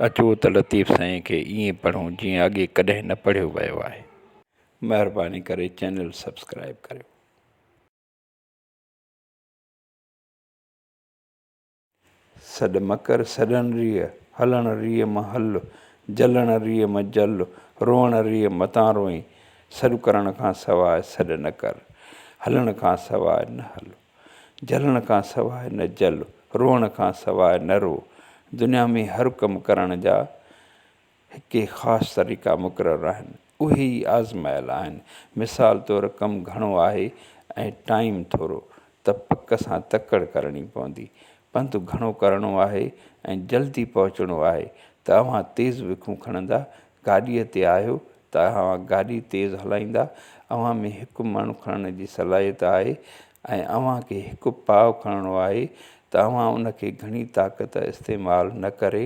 اچو ته لطيف سائين کي ائين پڙهون جيئن اڳي ڪڏهن نه پڙهيو ويو آهي. مهرباني ڪري چينل سبسڪرائيب ڪريو. سڏ م ڪر سڏڻ ريء، هلڻ ريء م هل، جلڻ ريء م جل، روئڻ ريء متان روئين، سڏ ڪرڻ کان سواء سڏ نه ڪر، هلڻ کان سواء نه هل، جلڻ کان سواء نه جل، روئڻ کان سواء نه رو. دنيا ۾ هر ڪم ڪرڻ جا ڪي خاص طريقا مقرر آهن، اهي ئي آزمايل آهن. مثال طور ڪم گهڻو آهي ۽ ٽائيم ٿورو ته پڪ سان تڪڙ ڪرڻي پوندي. پنڌ گهڻو ڪرڻو آهي ۽ جلدي پهچڻو آهي ته اوهان تيز وکون کڻندا. گاڏيء تي آهيو ته اوهان گاڏي تيز هلائيندا. اوهان ۾ هڪ مڻ کڻڻ جي صلاحيت آهي ۽ اوهان کي هڪ پاء کڻڻو آهي ته اوهان ان کي گهڻي طاقت استعمال نه ڪري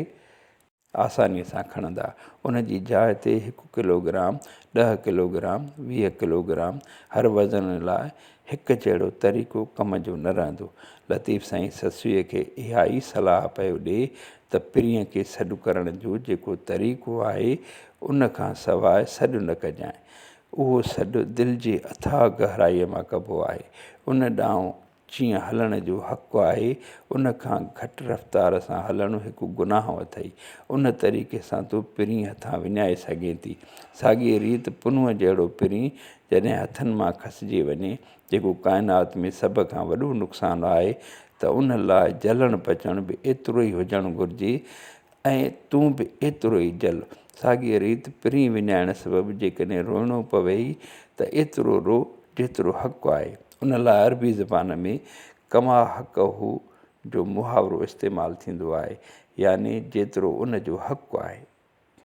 آسانيء سان کڻندا. ان جي جاء تي هڪ ڪلو گرام، ڏهه ڪلو گرام، 20 ڪلو گرام هر وزن لاء هڪ جهڙو طريقو ڪم جو نه رهندو. لطيف سائين سسئيء کي اها ئي صلاح پيو ڏئي ته پرينء کي سڏ ڪرڻ جو جيڪو طريقو آهي، ان کان سواء سڏ نه ڪجانء. اهو سڏ دل جي اٿاهه گهرائيء مان ڪبو آهي. ان ڏانهن جيئن هلڻ جو حق آهي، ان کان گهٽ رفتار سان هلڻ هڪ گناهه اٿئي. ان طريقي سان تون پرين هٿان وڃائي سگهين ٿي. ساڳيء ريت پنهونء جهڙو پرين جڏهن هٿن مان کسجي وڃي، جيڪو ڪائنات ۾ سڀ کان وڏو نقصان آهي، ته ان لاء جلڻ پچڻ به ايترو ئي هجڻ گهرجي ۽ تون به ايترو ئي جل. ساڳيء ريت پرين وڃائڻ سبب جيڪڏهن روئڻو پويئي ته ايترو رو جيترو حق آهي. ان لاء عربي زبان ۾ ڪما حقه جو محاورو استعمال ٿيندو آهي، يعني جيترو ان جو حق آهي.